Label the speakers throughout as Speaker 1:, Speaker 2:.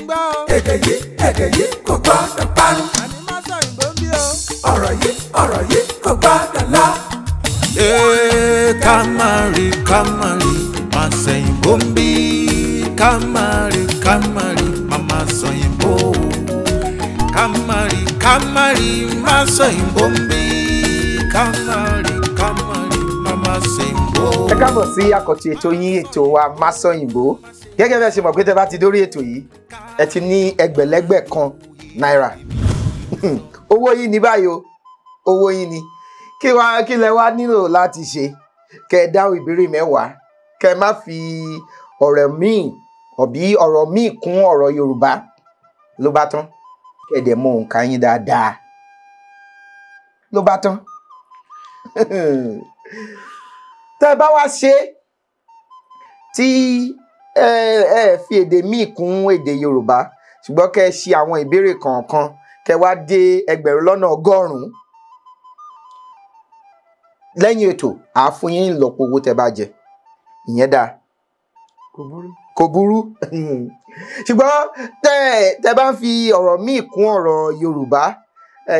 Speaker 1: gbọ́ o.
Speaker 2: Èdè yìí, èdè yìí kò gbọ́dọ̀ parun.
Speaker 1: Àní má sọ òyìnbó ń bí o.
Speaker 2: Ọ̀rọ̀ yìí, ọ̀rọ̀ yìí kò gbọ́dọ̀ lọ.
Speaker 3: Ee, ká má rí, ká má rí, má sẹ̀yìnbó ń bí. Ká má rí, ká má rí, má má sọ̀yìnbó. Ká má rí, ká má rí, má sọ̀yìnbó ń bí. Ká má rí, ká má rí, má má sẹ̀yìnbó.
Speaker 4: Ẹ káàbọ̀ sí àkọ́tún ètò yín, ètò wa Masọ̀yìnbó. Gẹ́gẹ́ bí ẹ ṣe mọ̀ pé tẹ́ bá ti dórí ètò yìí, ẹ ti ní ẹgbẹ̀lẹ́gbẹ̀ kan náírà. Owó yín ní báyìí o, owó yín ni. Kí wá kí lẹ wá nílò láti ṣe? Kẹ́ ẹ dáhùn ìbéèrè 10, kẹ́ ẹ má fi ọ̀rọ̀ míì ọ̀bí ọ̀rọ̀ míì kún ọ̀rọ̀ Yorùbá ló bá tán. Kẹ́ ẹ dẹ̀ mọ òǹkà yín dáadáa ló bá tán. Tẹ́ ẹ bá wá ṣe tí ẹ ẹ fi èdè míì kún èdè Yorùbá, ṣùgbọ́n kẹ́ ẹ ṣe àwọn ìbéèrè kọ̀ọ̀kan, kẹ́ ẹ wá dé 1,100,000 lẹ́yìn ètò, àá fún yín ìlọ́po owó tẹ́ bá jẹ. Ìyẹn dáa.
Speaker 5: Kò burú.
Speaker 4: Kò burú. Ṣùgbọ́n tẹ́ bá ń fi ọ̀rọ̀ míì kún ọ̀rọ̀ Yorùbá,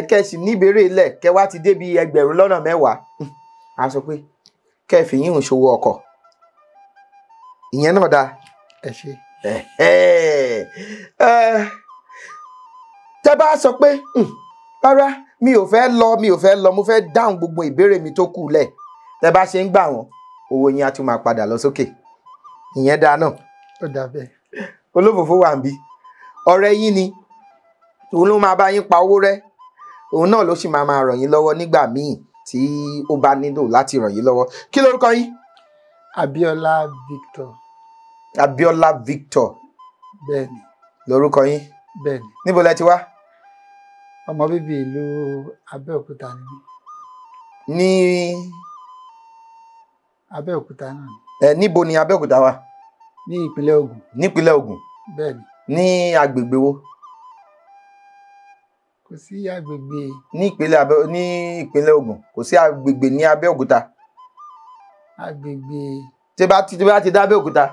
Speaker 4: kẹ́ ẹ sì níbèrè lẹ̀, kẹ́ wá ti débi 10,000,000, a sọ pé kẹ́ ẹ fi yín ṣòwò ọkọ̀. Ìyẹn náà dáa.
Speaker 5: Ẹ ṣé.
Speaker 4: Tẹ́ bá sọ pé rárá, mi ò fẹ́ lọ, mi ò fẹ́ lọ, mo fẹ́ dáhùn gbogbo ìbéèrè mi tó kù lẹ̀, tẹ́ bá ṣe ń gbà wọ́n, owó yín á tún máa padà lọ sókè. Ìyẹn dáa náà.
Speaker 5: Ó dà bẹ́ẹ̀.
Speaker 4: Olófòfó wà ń bí. Ọ̀rẹ́ yín ni, òun ló máa bá yín pa owó rẹ́, òun náà ló sì máa máa ràn yín lọ́wọ́ nígbà míì tí ó bá nílò láti ràn yín lọ́wọ́. Kí lorúkọ yín?
Speaker 5: Abíọ́lá Victor.
Speaker 4: Abíọ́lá Victor.
Speaker 5: Bẹ́ẹ̀ni.
Speaker 4: Lorúkọ yín?
Speaker 5: Bẹ́ẹ̀ni.
Speaker 4: Níbo lẹ ti wá?
Speaker 5: Ọmọ bíbí ìlú Abẹ́òkúta ni mí.
Speaker 4: Ní
Speaker 5: Abẹ́òkúta náà ni.
Speaker 4: Ẹ níbo ni Abẹ́òkúta wà?
Speaker 5: Ní ìpínlẹ̀ Ògùn.
Speaker 4: Nípínlẹ̀ Ògùn.
Speaker 5: Bẹ́ẹ̀ni.
Speaker 4: Ní agbègbè wo?
Speaker 5: Kò sí agbègbè.
Speaker 4: Ní ìpínlẹ̀ Ògùn, kò sí agbègbè ní Abẹ́òkúta.
Speaker 5: Agbègbè.
Speaker 4: Tí bá ti dé Abẹ́òkúta,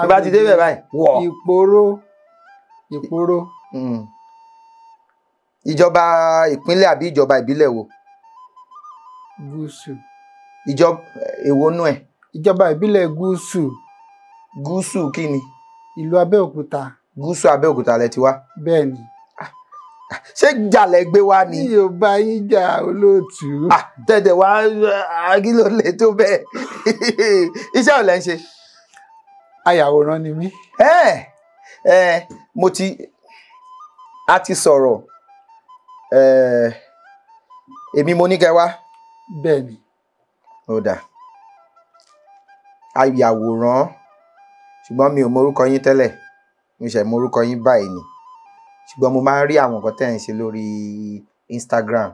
Speaker 4: tí bá ti dé bẹ̀ báyìí. Wọ̀.
Speaker 5: Ìpòró. Ìpòró.
Speaker 4: Ìjọba ìpínlẹ̀ àbí ìjọba ìbílẹ̀ wo?
Speaker 5: Gúúsù.
Speaker 4: Ìjọba èwo nú ẹ̀?
Speaker 5: Ìjọba ìbílẹ̀ Gúúsù.
Speaker 4: Gúúsù kí ni?
Speaker 5: Ìlú Abẹ́òkúta.
Speaker 4: Gúúsù Abẹ́òkúta lẹ ti wá?
Speaker 5: Bẹ́ẹ̀ni.
Speaker 4: Ṣé jàlẹ̀ gbé wá ni?
Speaker 5: Mi ò bá yín jà, olóòtú.
Speaker 4: Tẹ̀tẹ̀ wá kí ló lè tó bẹ́ẹ̀? Iṣẹ́ ò lẹ́ ń ṣe?
Speaker 5: Ayàwòrán ni mí.
Speaker 4: Mo ti a ti sọ̀rọ̀. Èmi mo ní kẹ́ wá.
Speaker 5: Bẹ́ẹ̀ni.
Speaker 4: Ó dáa. Ayàwòrán, ṣùgbọ́n mi ò mọ orúkọ yín tẹ́lẹ̀, mo ṣẹ̀ mọ orúkọ yín báyìí ni. Ṣùgbọ́n mo máa ń rí àwọn nǹkan tẹ́ ẹ̀ ń ṣe lórí Instagram,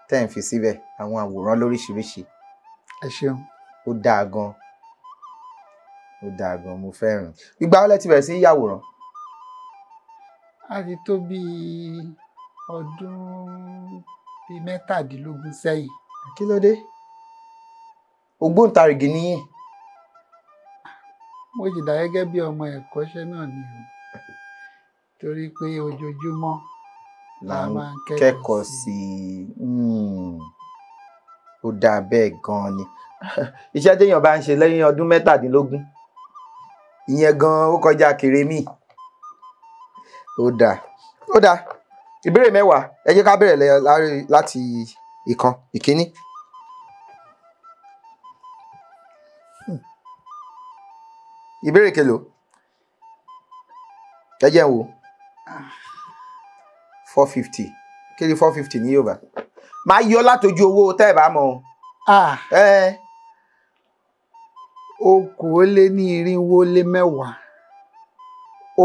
Speaker 4: tẹ́ ẹ̀ ń fi síbẹ̀, àwọn àwòrán lóríṣiríṣi.
Speaker 5: Ẹ ṣeun.
Speaker 4: Ó dáa gan. Ó dáa gan, mo fẹ́ràn. Ìgbà wo lẹ ti bẹ̀rẹ̀ sí í yàwòrán?
Speaker 5: A ti tó bí ọdún bíi 17 sẹ́yìn.
Speaker 4: Kí ló dé? Ògbóǹtarìgì ni yín.
Speaker 5: Mo jìdá gẹ́gẹ́ bí ọmọ ẹ̀kọ́ṣẹ́ náà ni o, torí pé ojoojúmọ́
Speaker 4: là ń kẹ́kọ̀ọ́ sí i. Ó dáa bẹ́ẹ̀ gan-an ni. Iṣẹ́ téèyàn bá ń ṣe lẹ́yìn ọdún 17, ìyẹn gan-an ó kọjá kèrèmí. Ó dáa, ó dáa. Ìbéèrè 10, ẹ jẹ́ ká bẹ̀rẹ̀ láti ìkan ìkíní. Ìbéèrè kelòó? Ẹ jẹ́ n wò. 450. Kí ni 450 ní Yorùbá? Máa yọ látojú owó tẹ́ ẹ bá mọ̀ o.
Speaker 5: 420.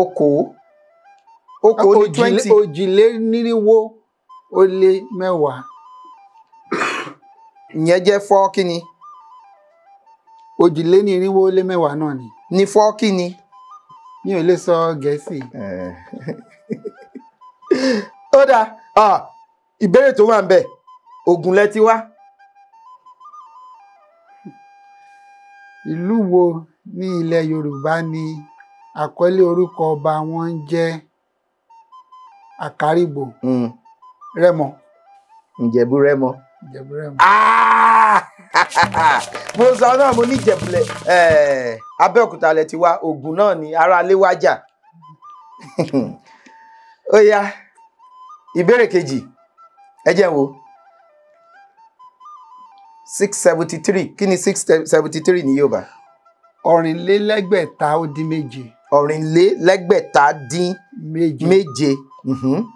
Speaker 4: Okòó. Okòó ní 20.
Speaker 5: 420.
Speaker 4: Ìyẹn jẹ́ 4 kí ni?
Speaker 5: 420 náà ni.
Speaker 4: Ní 4 kí ni?
Speaker 5: Mi ò lè sọ Gẹ̀ẹ́sì.
Speaker 4: Ó dáa, ìbéèrè tó wà ń bẹ̀, Ògùn lẹ ti wá.
Speaker 5: Ìlú wo ní ilẹ̀ Yorùbá ni àkọlé orúkọ ọba wọn ń jẹ́ Àkárìgbò. Rẹ́mọ.
Speaker 4: Ìjẹ̀bú Rẹ́mọ.
Speaker 5: Ìjẹ̀bú Rẹ́mọ.
Speaker 4: Mo sọ náà, mo ní Ìjẹ̀bú Abẹ́òkúta lẹ ti wá, Ògùn náà ni ará ilé wájà. Ó yá, ìbéèrè kejì, ẹ jẹ́ n wò. 673, kí ni 673 ní Yorùbá?
Speaker 5: 727.
Speaker 4: 727.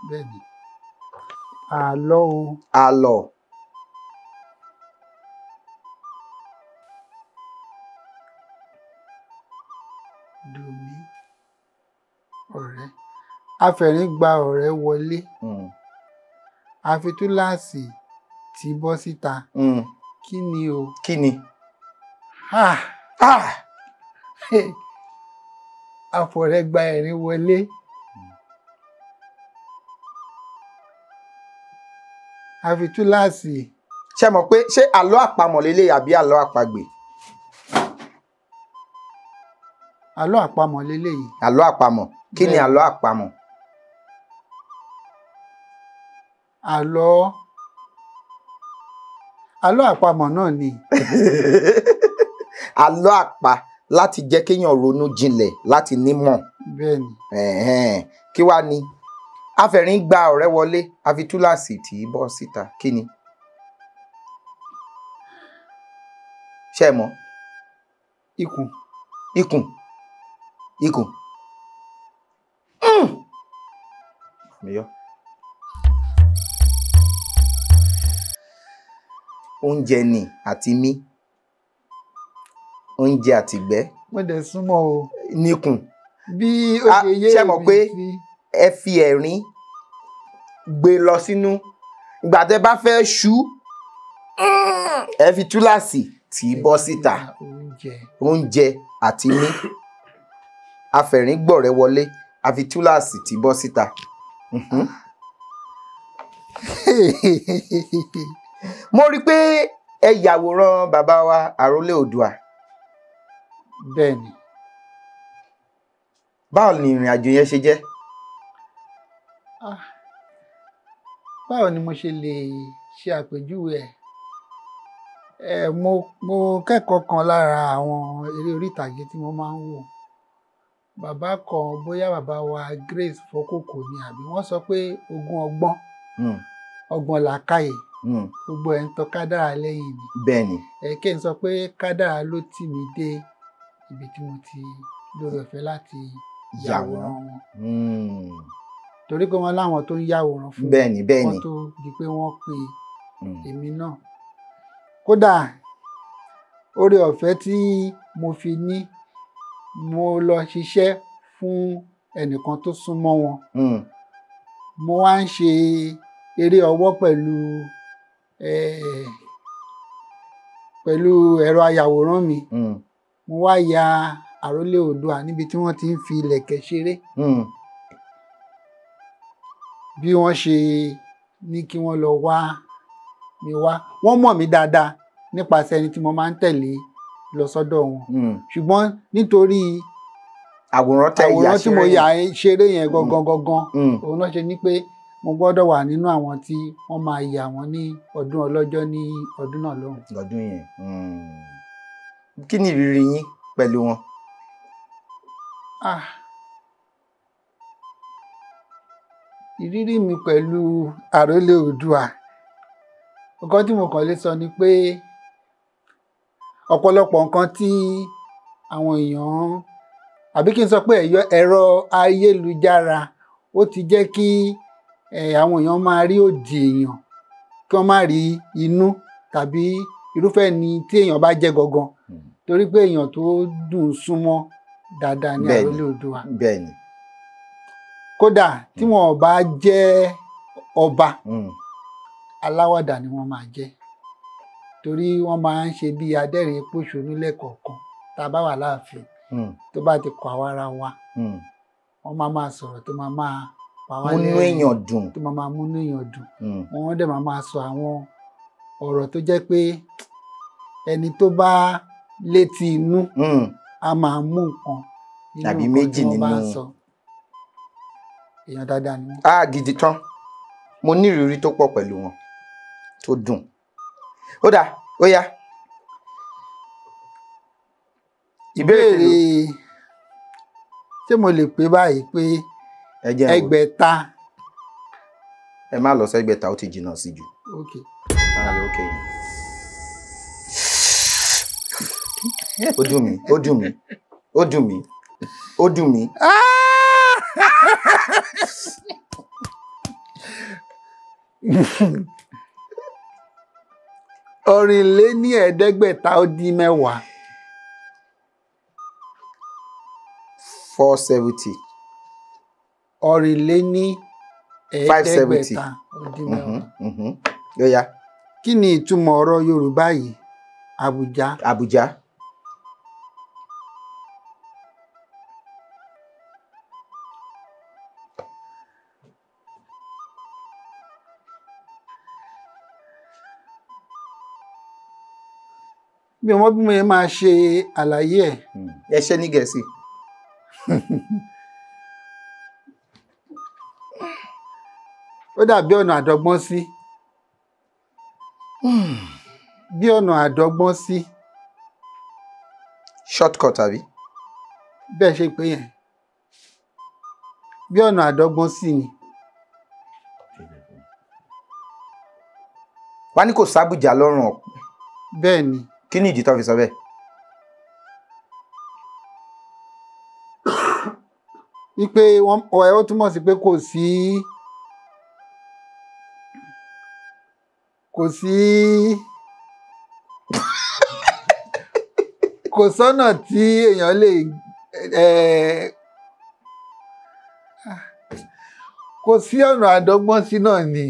Speaker 5: Bẹ́ẹ̀ni. Àlọ́ o.
Speaker 4: Àlọ́.
Speaker 5: Dùnmí ọ̀rẹ́. Afẹ̀rín gba ọ̀rẹ́ wọlé. Àfi túláàsì tí bọ́ síta. Kí ni o?
Speaker 4: Kí ni?
Speaker 5: Afọ̀rẹ́ gba ẹ̀rín wọlé. Àfi túláàsì.
Speaker 4: Ṣé mọ̀ pé ṣé àlọ́ àpamọ̀ lélẹ̀ àbí àlọ́ àpagbè?
Speaker 5: Àlọ́ àpamọ̀ lélẹ̀ yìí.
Speaker 4: Àlọ́ àpamọ̀. Kí ni àlọ́ àpamọ̀?
Speaker 5: Àlọ́ àpamọ̀ náà ni.
Speaker 4: Àlọ́ àpá láti jẹ́ kéèyàn ronú jinlẹ̀ láti nímọ̀.
Speaker 5: Bẹ́ẹ̀ni.
Speaker 4: Kí wá ni? Afẹ̀rín gba ọ̀rẹ́ wọlé, àfi túláàsì tí í bọ́ síta. Kí ni? Ṣé ẹ mọ̀?
Speaker 5: Ikùn.
Speaker 4: Ikùn. Ikùn. Mi yọ. Oúnjẹ ni àti mí. Oúnjẹ àtìgbẹ́.
Speaker 5: Mo dẹ̀ súnmọ́ o.
Speaker 4: Níkùn.
Speaker 5: Bí ó ṣe yé
Speaker 4: mi sí. Ẹ fi ẹ̀rín gbé lọ sínú. Ìgbà tẹ́ bá fẹ́ ṣú, ẹ fi túláàsì tì í bọ́ síta. Oúnjẹ àti mí. Afẹ̀rín gbọ̀rẹ́ wọlé, a fi túláàsì tì í bọ́ síta. Mo rí i pé ẹ yàwòrán bàbá wa Àrólé Oòduà.
Speaker 5: Bẹ́ẹ̀ni.
Speaker 4: Báwo ni ìrìn àjò yẹn ṣe jẹ́?
Speaker 5: Báwo ni mo ṣe lè ṣe àpèjúwe ẹ̀? Mo kẹ́kọ̀ọ́ kan lára àwọn eré orí ìtàgé tí mo máa ń wò. Bàbá kan, bóyá bàbá wa Grace Fọkòkò ni àbí wọ́n sọ pé ogún ọgbọ́n, ọgbọ́n làákàyè, gbogbo ẹ̀ ń tọ́ kádàrá lẹ́yìn ni.
Speaker 4: Bẹ́ẹ̀ni.
Speaker 5: Kí n sọ pé kádàrá ló tì mí dé ibi tí mo ti lórí ọ̀fẹ́ láti yàwòrán wọn. Torí pé wọ́n láwọn tó ń yàwòrán fún
Speaker 4: wọn
Speaker 5: tó di pé wọ́n pe èmi náà. Kódà oore ọ̀fẹ́ tí mo fi ní, mo lọ ṣiṣẹ́ fún ẹnìkan tó súnmọ́ wọn. Mo wá ń ṣe eré ọwọ́ pẹ̀lú ẹ̀rọ ayàwòrán mi. Mo wá ya Àrólé Oòduà níbi tí wọ́n ti ń fi ìlẹ̀kẹ̀ ṣeré. Bí wọ́n ṣe ní kí wọ́n lọ wá mi wá. Wọ́n mọ̀ mí dáadáa nípasẹ̀ ẹni tí mo máa ń tẹ̀lé lọ sọ́dọ̀ wọn. Ṣùgbọ́n nítorí
Speaker 4: àwòrán
Speaker 5: tí mo yà ṣeré yẹn gangan gangan, òun náà ṣe ní pé mo gbọ́dọ̀ wà nínú àwọn tí wọ́n máa yà wọ́n ní ọdún ọlọ́jọ́ ní ọdún náà lọ́hùn.
Speaker 4: Lọ́dún yẹn. Kí ni ìrírí yín pẹ̀lú wọn?
Speaker 5: Ìrírí mi pẹ̀lú Àrólé Oòduà, nǹkan tí mo kàn lè sọ ni pé ọ̀pọ̀lọpọ̀ nǹkan tí àwọn èèyàn, àbí kí n sọ pé ẹ̀rọ ayélujára ó ti jẹ́ kí àwọn èèyàn máa rí òdì èèyàn, kí wọ́n má rí inú tàbí irúfẹ́ ni tí èèyàn bá jẹ́ gangan. Torí pé èèyàn tó dùn súnmọ́ dáadáa ní Àrólé Oòduà.
Speaker 4: Bẹ́ẹ̀ni.
Speaker 5: Kódà tí wọn ò bá jẹ́ ọba, aláwàdà ni wọ́n máa jẹ́. Torí wọ́n máa ń ṣe bí adẹ́rìn pòṣónú lẹ́kọ̀ọ̀kan tá a bá wà láàfin. Tó bá ti kọ àwa ara wa, wọ́n máa máa sọ̀rọ̀ tó máa máa pa wá lẹ́rìn-ín,
Speaker 4: múnú èèyàn dùn,
Speaker 5: tó máa máa múnú èèyàn dùn. Wọ́n dẹ̀ máa máa sọ àwọn ọ̀rọ̀ tó jẹ́ pé ẹni tó bá létí inú a máa mú nǹkan nínú
Speaker 4: tàbí
Speaker 5: nǹkan
Speaker 4: méjì
Speaker 5: tí wọ́n bá ń
Speaker 4: nínú
Speaker 5: sọ. Èèyàn dáadáa ni wọ́n.
Speaker 4: Á gidi tán, mo ní ìrírí tó pọ̀ pẹ̀lú wọn tó dùn. Ó dáa, ó yá. Ìbéèrè
Speaker 5: Ìbéèrè, ṣé mo lè pè báyìí pé
Speaker 4: ẹ jẹ́ n wò.
Speaker 5: ẹgbẹ̀ta?
Speaker 4: Ẹ má lọ sẹ́gbẹ̀ta, ó ti jìnnà sí jù.
Speaker 5: Ok.
Speaker 4: Ah, okay. Ó dùn mí, ó dùn mí, ó dùn mí, ó dùn mí.
Speaker 5: Ọ̀rìnléní ẹ̀ẹ́dẹ́gbẹ̀ta ó dín mẹ́wàá.
Speaker 4: 470.
Speaker 5: Ọ̀rìnléní
Speaker 4: 570.
Speaker 5: ẹ̀ẹ́dẹ́gbẹ̀ta ó dín mẹ́wàá.
Speaker 4: Ó yá.
Speaker 5: Kí ni ìtumọ̀ ọ̀rọ̀ Yorùbá yìí? Àbújá.
Speaker 4: Àbújá.
Speaker 5: Mi ò mọ bí mo yẹn máa ṣe àlàyé ẹ̀.
Speaker 4: Ẹ ṣe ní Gẹ̀ẹ́sì.
Speaker 5: Ó dàbí ọ̀nà àdọ́gbọ́n sí. Bí ọ̀nà àdọ́gbọ́n sí.
Speaker 4: Shortcut àbí?
Speaker 5: Bẹ́ẹ̀ ṣe pé yẹn. Bí ọ̀nà àdọ́gbọ́n sí ni.
Speaker 4: Wá ní kò sábùjá lọ́rùn ọ̀pẹ.
Speaker 5: Bẹ́ẹ̀ ni.
Speaker 4: Kí ni ìdí tó fi sọ bẹ́ẹ̀?
Speaker 5: Wípé wọ́n ẹ̀ ó túmọ̀ sí pé kò sọ́nà tí èèyàn lè kò sí ọ̀nà àdọ́gbọ́n sí náà ni.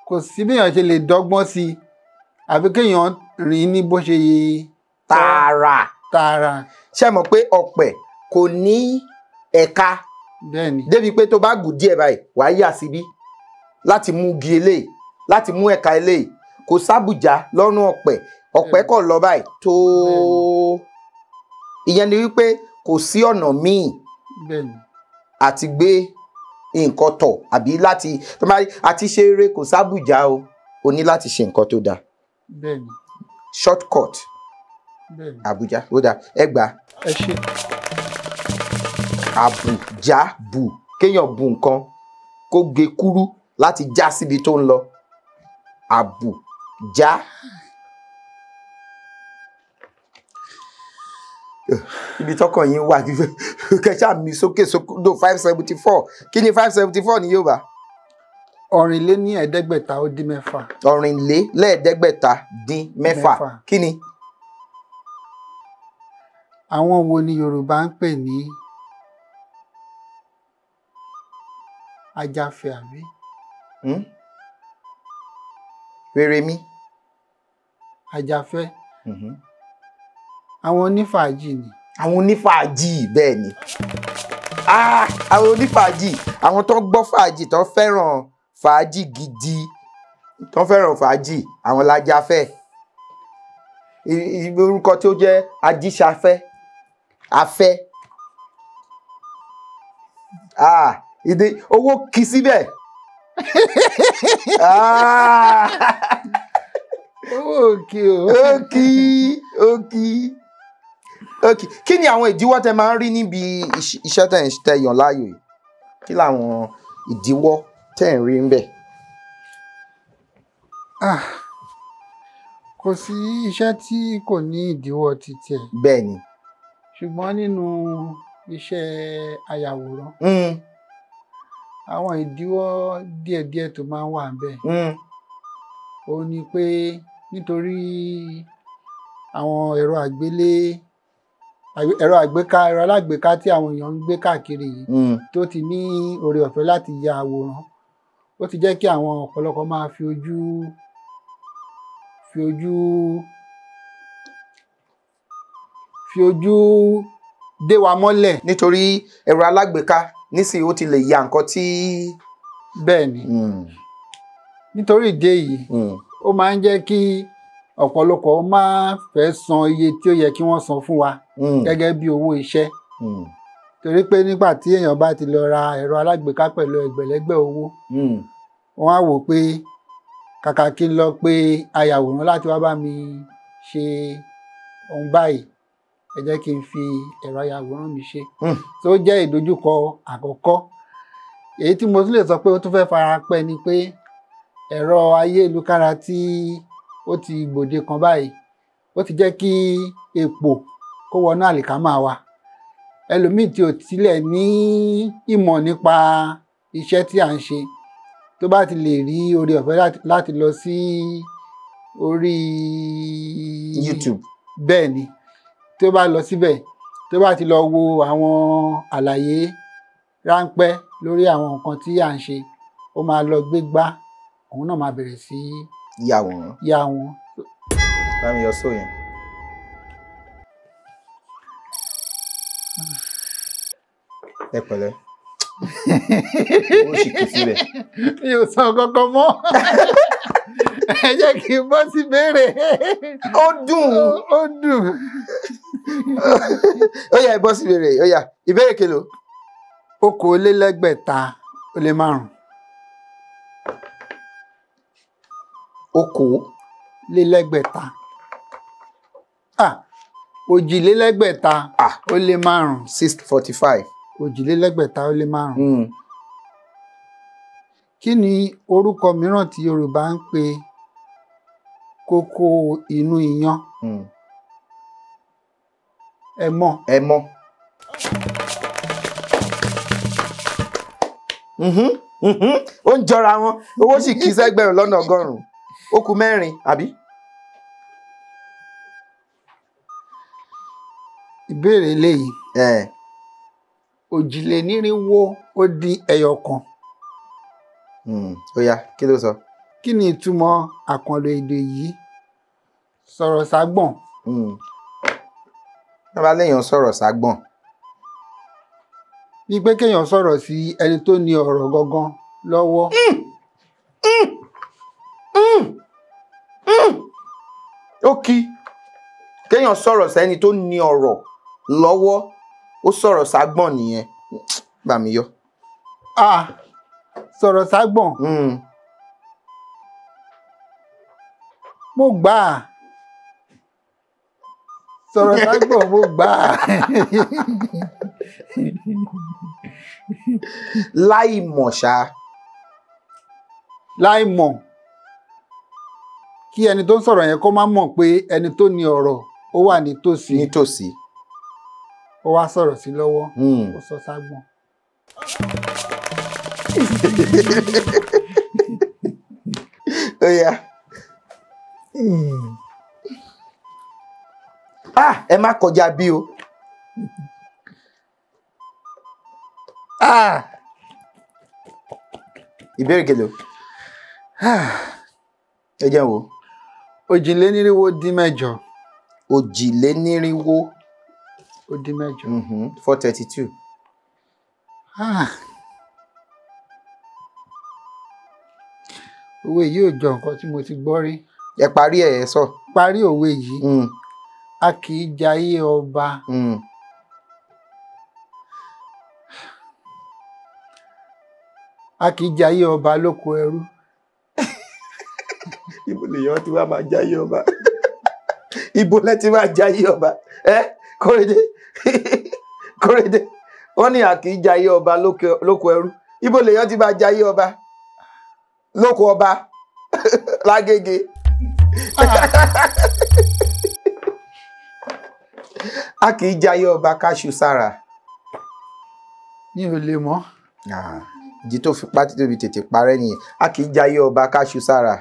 Speaker 5: Kò sí bí èèyàn ṣe lè dọ́gbọ́n sí, àbí kéèyàn rìn ní bó ṣe
Speaker 4: Tààrà.
Speaker 5: Tààrà.
Speaker 4: Ṣé mọ̀ pé ọ̀pẹ kò ní ẹ̀ka?
Speaker 5: Bẹ́ẹ̀ ni.
Speaker 4: Débi pé tó bá gùn díẹ̀ báyìí, wàá yà síbí láti mú igi eléyìí, láti mú ẹ̀ka eléyìí. Kò sábùjá lọ́rùn ọ̀pẹ. Ọ̀pẹ kọ̀ lọ báyìí tó. Ìyẹn ni wípé kò sí ọ̀nà míì
Speaker 5: Bẹ́ẹ̀ ni.
Speaker 4: àti gbé nǹkan tọ̀ àbí láti tó máa àti ṣe eré, kò sábùjá o. O ní láti ṣe nǹkan tó dáa.
Speaker 5: Bẹ́ẹ̀ ni.
Speaker 4: Shortcut.
Speaker 5: Bẹ́ẹ̀ ni.
Speaker 4: Àbújá. Ó dáa, ẹ gbà.
Speaker 5: Ẹ ṣé.
Speaker 4: Àbújá bù, kéèyàn bu nǹkan kó gé kúrú láti já síbi tó ń lọ. Àbújá. Ibi tọkàn yín wà kẹsà mi sókè sókè 574. Kí ni 574 ní Yorùbá?
Speaker 5: Ọ̀rìnléní ẹ̀ẹ́dẹ́gbẹ̀ta ó dín mẹ́fà.
Speaker 4: Ọ̀rìnlélẹ́ẹ̀ẹ́dẹ́gbẹ̀ta dín mẹ́fà.
Speaker 5: Mẹ́fà.
Speaker 4: Kí ni?
Speaker 5: Àwọn wo ni Yorùbá ń pè ní Ajáfẹ́ àbí?
Speaker 4: Rere mi.
Speaker 5: Ajáfẹ́. Àwọn onífàájì ni.
Speaker 4: Àwọn onífàájì, bẹ́ẹ̀ ni. Ah, àwọn onífàájì, àwọn tó ń gbọ́ fàájì, tó ń fẹ́ràn fàájì gidi, tó ń fẹ́ràn fàájì, àwọn l'Ajáfẹ́. Orúkọ tí ó jẹ́ Ajíṣafẹ́, Afẹ́. Ah, ìdí owó kì í síbẹ̀. Ah,
Speaker 5: Owó òkè o.
Speaker 4: ó kì í, ó kì í, ó kì í. Kí ni àwọn ìdíwọ́ tẹ máa ń rí níbi iṣẹ́ tẹ̀ ń tẹ yàn láàyò yìí? Kí làwọn ìdíwọ́ tẹ̀ ń rí ń bẹ̀?
Speaker 5: Ah, kò sí iṣẹ́ tí kò ní ìdíwọ́ titi ẹ̀.
Speaker 4: Bẹ́ẹ̀ ni.
Speaker 5: Ṣùgbọ́n nínú iṣẹ́ ayàwòrán, àwọn ìdíwọ́ díẹ̀díẹ̀ tó máa ń wà ńbẹ̀, òun ni pé nítorí àwọn ẹ̀rọ àgbélé, ẹ̀rọ àgbéká, ẹ̀rọ alágbèéká tí àwọn èèyàn ń gbé káàkiri yìí, tó ti ní oore ọ̀fẹ́ láti ya àwòrán, ó ti jẹ́ kí àwọn ọ̀pọ̀lọpọ̀ máa fi ojú dé wa mọ́lẹ̀.
Speaker 4: Nítorí ẹ̀rọ alágbèéká nísìnyí, ó ti lè ya nǹkan tí.
Speaker 5: Bẹ́ẹ̀ ni. Nítorí ìdí èyí, ó máa ń jẹ́ kí ọ̀pọ̀lọpọ̀ máa fẹ́ san iye tí ó yẹ kí wọ́n san fún wa gẹ́gẹ́ bí owó iṣẹ́. Torí pé nígbà tí èèyàn bá ti lọ ra ẹ̀rọ alágbèéká pẹ̀lú ẹgbẹ̀lẹ́gbẹ̀ owó, wọ́n á wò pé kàkà kí n lọ pé ayàwòrán láti wá bá mi ṣe ohun báyìí, ẹ jẹ́ kí n fi ẹ̀rọ ayàwòrán mi ṣe. Tó jẹ́ ìdojúkọ àkọ́kọ́. Èyí tí mo tún lè sọ pé ó tún fẹ́ fara pẹ́ ni pé ẹ̀rọ ayélukára tí ó ti gbòde kan báyìí, ó ti jẹ́ kí epo kó wọnú àlìkámà wa. Ẹlòmíì tí ò tilẹ̀ ní ìmọ̀ nípa iṣẹ́ tí à ń ṣe, tó bá ti lè rí oore ọ̀fẹ́ láti lọ sí orí
Speaker 4: YouTube.
Speaker 5: Bẹ́ẹ̀ ni, tó bá lọ síbẹ̀, tó bá ti lọ wo àwọn àlàyé ráńpẹ́ lórí àwọn nǹkan tí à ń ṣe, ó máa lọ gbégbá, òun náà máa bẹ̀rẹ̀ sí
Speaker 4: yàwòrán.
Speaker 5: Yà wọ́n.
Speaker 4: Bá mi yọ sóò yẹn. Ẹ pẹ̀lẹ́. Ó sì kú síbẹ̀.
Speaker 5: Mi ò sọ kankan mọ́. Ẹ jẹ́ kí n bọ́ sí béèrè.
Speaker 4: Ó dùn.
Speaker 5: Ó dùn.
Speaker 4: Ó yá, ẹ bọ́ sí béèrè. Ó yá, ìbéèrè kelo.
Speaker 5: 523.
Speaker 4: 523.
Speaker 5: 645.
Speaker 4: 645.
Speaker 5: 523. Kí ni orúkọ mìíràn tí Yorùbá ń pè kókó inú iyán? Ẹmọ́.
Speaker 4: Ẹmọ́. Ó ń jọra wọn. Owó sì kì í sẹ́gbẹ̀rún lọ́nà 100. Ó kù 4, àbí?
Speaker 5: Ìbéèrè eléyìí. 441.
Speaker 4: Ó yá, kí ló sọ?
Speaker 5: Kí ni ìtumọ̀ àkànlò èdè yìí? Sọ̀rọ̀ ságbọ̀n.
Speaker 4: Wọ́n bá léèyàn sọ̀rọ̀ ságbọ̀n.
Speaker 5: Bí pé kéèyàn sọ̀rọ̀ sí ẹni tó ní ọ̀rọ̀ gangan lọ́wọ́.
Speaker 4: Ó kí kéèyàn sọ̀rọ̀ sẹ́ni tó ní ọ̀rọ̀ lọ́wọ́, ó sọ̀rọ̀ ságbọ̀n nìyẹn. Gbà mí yọ.
Speaker 5: Sọ̀rọ̀ ságbọ̀n. Mo gbà á. Sọ̀rọ̀ ságbọ̀n, mo gbà á.
Speaker 4: Láì mọ̀ ṣá.
Speaker 5: Láì mọ̀. Kí ẹni tó ń sọ̀rọ̀ yẹn kó má mọ̀ pé ẹni tó ní ọ̀rọ̀ ó wà nítòsí.
Speaker 4: Nítòsí.
Speaker 5: Ó wá sọ̀rọ̀ sí lọ́wọ́. Ó sọ ságbọ̀n.
Speaker 4: Ó yá. Ẹ má kọjá bí o. Ìbéèrè kelo. Ẹ jẹ́ n wò.
Speaker 5: 428.
Speaker 4: 428.
Speaker 5: Ó dín mẹ́jọ.
Speaker 4: 432.
Speaker 5: Òwe yìí ò jọ nǹkan tí mo ti gbọ́ rí.
Speaker 4: Ẹ parí ẹ̀ sọ.
Speaker 5: Parí òwe yìí. A kì í jayé ọba. A kì í jayé ọba lóko ẹrú.
Speaker 4: Ibo lèèyàn ti wá máa jayé ọba? Ibo lẹ ti máa jayé ọba? Ẹ Kóredé Kóredé, wọ́n ní a kì í jayé ọba lóko ẹrú. Ibo lèèyàn ti máa jayé ọba lóko ọba lágége? A kì í jayé ọba káṣu sára.
Speaker 5: Mi ò lè mọ̀.
Speaker 4: Ìdí tó fi pátí tóbi tètè parẹ́ nìyẹn. A kì í jayé ọba káṣu sára.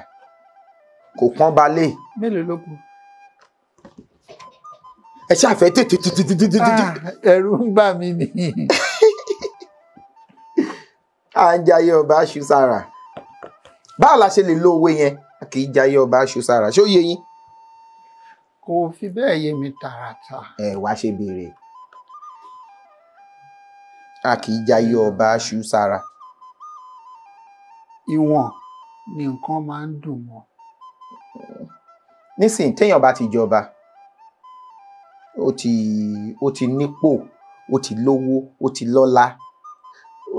Speaker 4: Kò pọ́n balẹ̀.
Speaker 5: Mélòó ló kù?
Speaker 4: Ẹ ṣàfẹ́ tètè tètè tètè tètè.
Speaker 5: Ẹ̀rù ń bà mí ni.
Speaker 4: À ń jayé ọba aṣu sára. Báwo la ṣe lè lo òwe yẹn? A kì í jayé ọba aṣu sára. Ṣé ó yé yín?
Speaker 5: Kò fi bẹ́ẹ̀ yé mi tààràtà.
Speaker 4: Ẹ wá ṣe béèrè. A kì í jayé ọba aṣu sára.
Speaker 5: Ìwọ̀n ni nǹkan máa ń dùn mọ́.
Speaker 4: Nísìnyí téèyàn bá ti jọba, ó ti nípò, ó ti lówó, ó ti lọ́lá,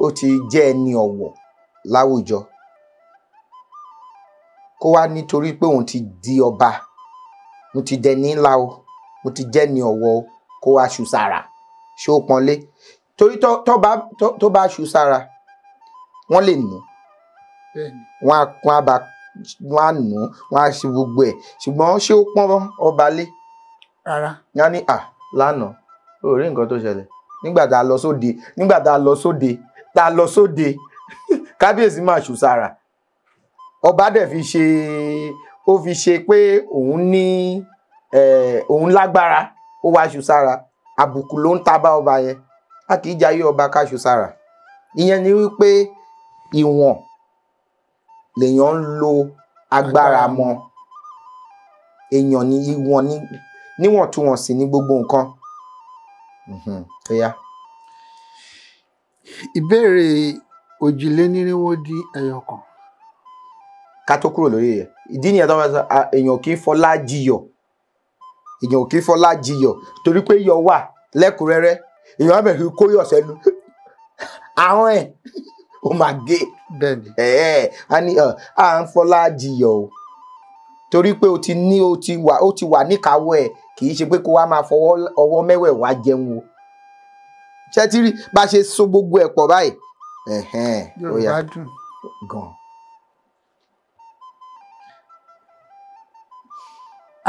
Speaker 4: ó ti jẹ́ ẹni ọ̀wọ̀ láwùjọ, kó wá nítorí pé òun ti di ọba, mo ti dẹni ńlá o, mo ti jẹ́ ni ọ̀wọ̀ o, kó wá ṣù sára. Ṣé ó pọ́nlé? Torí tó bá ṣù sára, wọ́n lè nù, wọ́n á bá, wọ́n á nù, wọ́n á ṣe gbogbo ẹ̀. Ṣùgbọ́n ṣé ó pọ́n ọba lé?
Speaker 5: Rárá.
Speaker 4: Wọ́n á ní à lánàá, ó rí nǹkan tó ṣẹlẹ̀ nígbà tá a lọ sóde, nígbà tá a lọ sóde, tá a lọ sóde, kábíyèsí máa ṣù sára. Ọba dẹ̀ fi ṣe, ó fi ṣe pé òun ní, òun lágbára, ó wá ṣù sára. Àbùkù ló ń ta bá ọba yẹn. A kì í jayé ọba ká ṣù sára. Ìyẹn ni wípé ìwọ̀n lèèyàn ń lo agbára mọ. Èèyàn ní ìwọ̀n ní, níwọ̀ntúnwọ̀nsì ní gbogbo nǹkan. Ó yá.
Speaker 5: Ìbéèrè 141.
Speaker 4: Ká tó kúrò lórí ẹ̀, ìdí nìyẹn tó máa sọ, èèyàn kì í fọlá jiyọ̀. Èèyàn kì í fọlá jiyọ̀ torí pé iyọ̀ wà lẹ́kùnrẹ́rẹ́. Èèyàn á bẹ̀rẹ̀ sí kó yọ̀ sẹ́nu. Ahọ́n ẹ̀ ó máa gé.
Speaker 5: Bẹ́ẹ̀ni.
Speaker 4: A ní à ń fọlá jiyọ̀ o. Torí pé o ti ní, o ti wà, ó ti wà níkàáwọ́ ẹ̀, kì í ṣe pé kó wá máa fọwọ́ ọwọ́ mẹ́wẹ̀ẹ̀wá jẹun o. Ṣé tí rí bá ṣe so gbogbo ẹ̀ pọ̀ báyìí? Ó yá.
Speaker 5: Yorùbá dùn.
Speaker 4: Gan.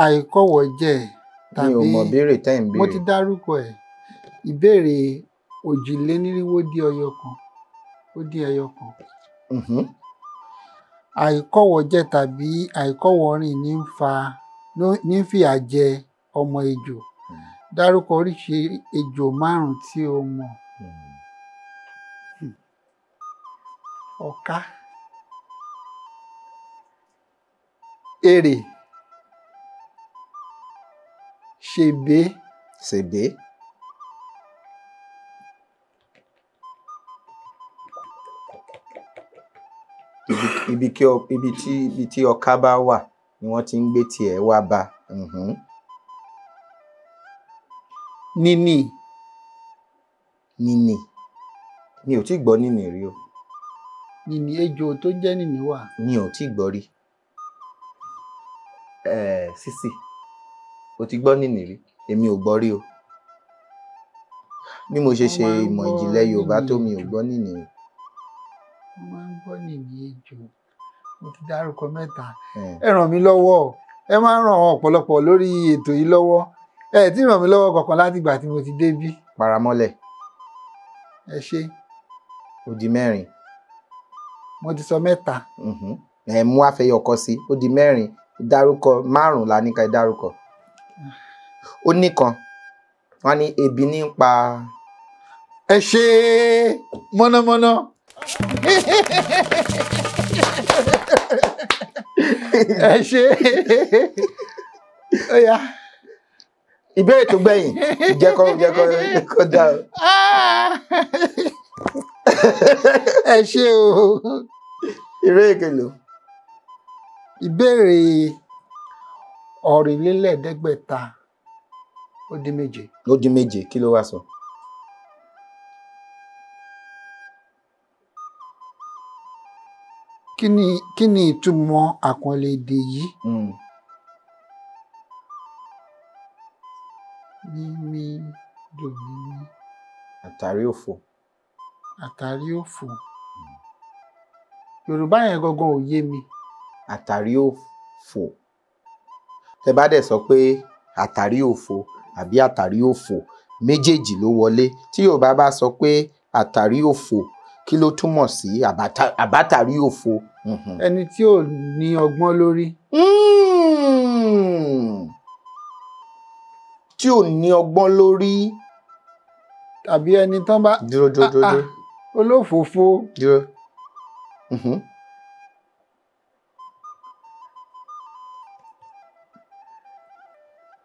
Speaker 5: Àìkọ́wọ̀ jẹ́ tàbí
Speaker 4: mi ò mọ̀ béèrè tẹ́ ń béèrè.
Speaker 5: Mo ti dárúkọ ẹ̀. Ìbéèrè 141. Ó dín ẹyọ kan. Àìkọ́wọ̀ jẹ́ tàbí àìkọ́wọ̀ rìn ní ń fa, ní ń fìyà jẹ ọmọ ejò. Dárúkọ oríṣi ejò 5 tí o mọ̀. Ọ̀ká. Erè. Ṣèbé.
Speaker 4: Ṣèbé. Ibi tí ọká bá wà ni wọ́n ti ń gbé tiẹ̀ wá bá.
Speaker 5: Níní.
Speaker 4: Níní. Mi ò tí gbọ́ níní rí o.
Speaker 5: Níní, ejò tó jẹ́ níní wà.
Speaker 4: Mi ò tí gbọ́ rí. Sísì, o ti gbọ́ níní rí? Èmi ò gbọ́ rí o. Bí mo ṣe ṣe ìmọ̀ ìjìnlẹ̀ Yorùbá tó, mi ò gbọ́ níní rí.
Speaker 5: Mo máa ń gbọ́ níní ejò. Mo ti dárúkọ 3. Ẹ ràn mí lọ́wọ́. Ẹ máa ń ràn àwọn ọ̀pọ̀lọpọ̀ lórí ètò yìí lọ́wọ́. Ẹ tí ràn mí lọ́wọ́ kankan láti ìgbà tí mo ti débí.
Speaker 4: Paramọ́lẹ̀.
Speaker 5: Ẹ ṣé.
Speaker 4: Ó di 4.
Speaker 5: Mo ti sọ 3.
Speaker 4: Ẹ mú àfẹyọkọ sí, ó di 4. Dárúkọ 5 la ní ká dárúkọ. Ó nìkan. Wọ́n ní ebi ní pa.
Speaker 5: Ẹ ṣé mọ̀nàmọ́ná. Ẹ ṣé. Ó yá.
Speaker 4: Ìbéèrè tó gbẹ̀yìn, jẹ́ kó dá o.
Speaker 5: Ẹ ṣé o.
Speaker 4: Ìbéèrè kelo.
Speaker 5: Ìbéèrè 747.
Speaker 4: Ó dín méje, kí ló wá sọ?
Speaker 5: Kí ni ìtumọ̀ àkànlò èdè yìí? Mímí dùn mímí.
Speaker 4: Àtàrí òfò.
Speaker 5: Àtàrí òfò. Yorùbá yẹn gangan ò yé mi.
Speaker 4: Àtàrí òfò. Tẹ bá dẹ̀ sọ pé àtàrí òfò àbí àtàrí òfò, méjèèjì ló wọlé. Tí Yorùbá bá sọ pé àtàrí òfò, kí ló túmọ̀ sí àbátàrí òfò?
Speaker 5: Ẹni tí ò ní ọgbọ́n lórí.
Speaker 4: Tí ò ní ọgbọ́n lórí.
Speaker 5: Tàbí ẹni tán bá.
Speaker 4: Dúró dúró dúró.
Speaker 5: Olófòófó.
Speaker 4: Dúró.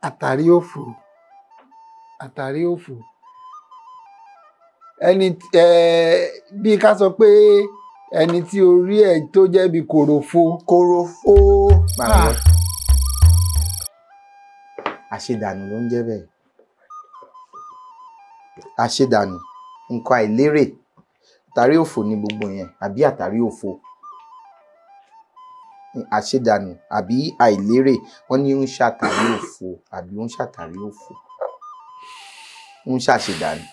Speaker 5: Àtàrí òfò. Àtàrí òfò. Ẹni bí ká sọ pé ẹni tí orí ẹ̀ tó jẹ́ bí kòròfo.
Speaker 4: Kòròfo. Àṣedànù ló ń jẹ́ bẹ́ẹ̀. Àṣedànù, nǹkan àìlérè, àtàrí òfò ni gbogbo yẹn, àbí àtàrí òfò. Àṣedànù àbí àìlérè, wọ́n ní ó ń ṣàtàrí òfò àbí ó ń ṣàtàrí òfò, ó ń ṣàṣedànù.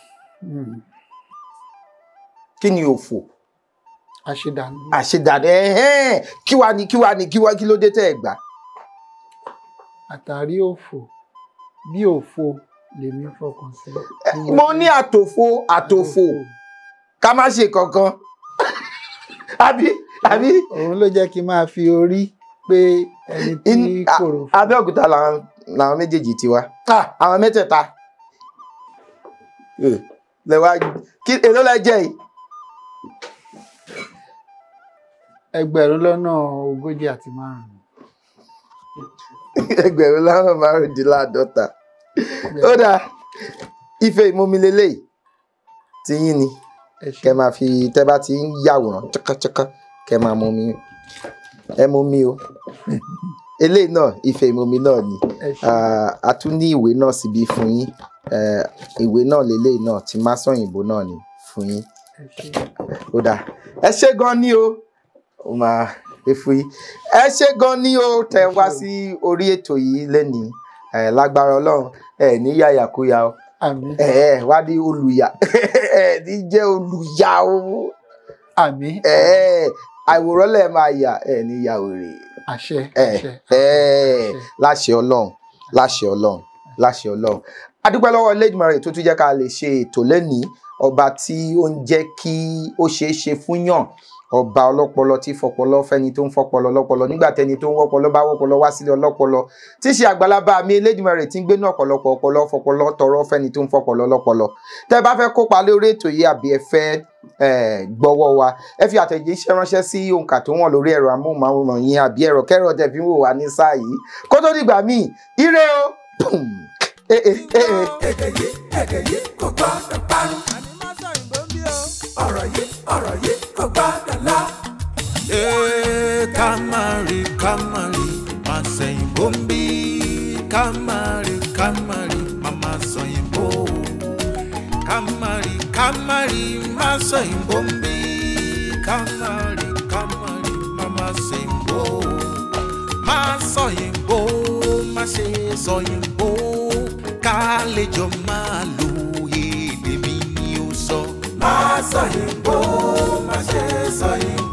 Speaker 4: Kí ni òfò?
Speaker 5: Àṣedànù.
Speaker 4: Àṣedànù, ẹ̀hẹ́n. Kí wá ni kí wá ni kí wá kí ló dé tẹ́ ẹ gbà?
Speaker 5: Àtàrí òfò bí òfò lèmi fọkàn sí.
Speaker 4: Mo ní àtòfò àtòfò, ká má ṣe kankan. Àbí àbí.
Speaker 5: Òun ló jẹ́ kí n máa fi orí pé ẹni tí kòrò fún.
Speaker 4: Abẹ́òkúta làwọn méjèèjì ti wá. Àwọn mẹ́tẹ̀ẹ̀ta. Lẹ́wà kí èló lẹ jẹ yìí?
Speaker 5: 40,045.
Speaker 4: 45,000. Ó dáa, ife ìmumi leléyìí ti yín ni. Kẹ máa fi tẹ́ bá ti ń yàwòrán chọ́kọ́chọ́kọ́ kẹ máa mumi, ẹ mumi o. Eléyìí náà ife ìmumi náà ni. A tún ní ìwé náà síbí fún yín. Ìwé náà leléyìí náà ti Masọ̀yìnbó náà ni fún yín. Ó dáa, ẹ ṣé gan ni o. Ó máa pé fún yín. Ẹ ṣé gan ni o tẹ́ wá sí orí ètò yìí lénìí. Lágbára Ọlọ́run, ẹ ní yàyàkúyà o.
Speaker 5: Àmín.
Speaker 4: Ẹ wá ní olùyà, ẹ ní jẹ́ olùyà o.
Speaker 5: Àmín.
Speaker 4: Àìwòrán lẹ máa yà, ẹ ní yà wèrè.
Speaker 5: Àṣẹ.
Speaker 4: Láṣẹ Ọlọ́run, láṣẹ Ọlọ́run, láṣẹ Ọlọ́run. A dúpẹ́ lọ́wọ́ Elédùmarè tó tún jẹ́ ká lè ṣe ètò lénìí, ọba tí ó ń jẹ́ kí ó ṣeé ṣe fún yàn, ọba ọlọ́pọlọ tí fọpọlọ fẹ́ni tó ń fọpọlọ lọ́pọlọ nígbà tẹni tó ń wọ́pọlọ bá wọ́pọlọ wá sílé ọlọ́pọlọ, tí ṣe àgbàlagbà mi Elédùmarè tí ń gbénú ọ̀pọ̀lọpọ̀ ọpọlọ fọpọlọ tọrọ fẹ́ni tó ń fọpọlọ lọ́pọlọ. Tẹ́ bá fẹ́ kópa lórí ètò yìí àbí ẹ fẹ́ gbọ́wọ́ wa, ẹ fi àtẹ̀jíṣẹ́ ránṣẹ́ sí òǹkà tó wọ̀n lórí ẹ̀rọ amóhùnmáwòrán yín àbí ẹ̀rọ kẹ́rọ tẹ́ fi ń wò wá ní sáà yìí. Kó tó dìgbà míì, ire o.
Speaker 2: Èdè yìí, èdè yìí kò gbọ́dọ̀ parun. Ọ̀rọ̀ yìí, ọ̀rọ̀ yìí kò gbọ́dọ̀ lọ.
Speaker 3: Ká má rí, ká má rí, má sẹ̀yìnbó ń bí. Ká má rí, ká má rí, má má sọ̀yìnbó. Ká má rí, ká má rí, má sọ̀yìnbó ń bí. Ká má rí, ká má rí, má má sẹ̀yìnbó. Má sọ̀yìnbó, má ṣe sọ̀yìnbó. Ká lè jọ máa lo èdè mi ni ó sọ.
Speaker 2: Má sọ̀yìnbó, má ṣe sọ̀yìnbó.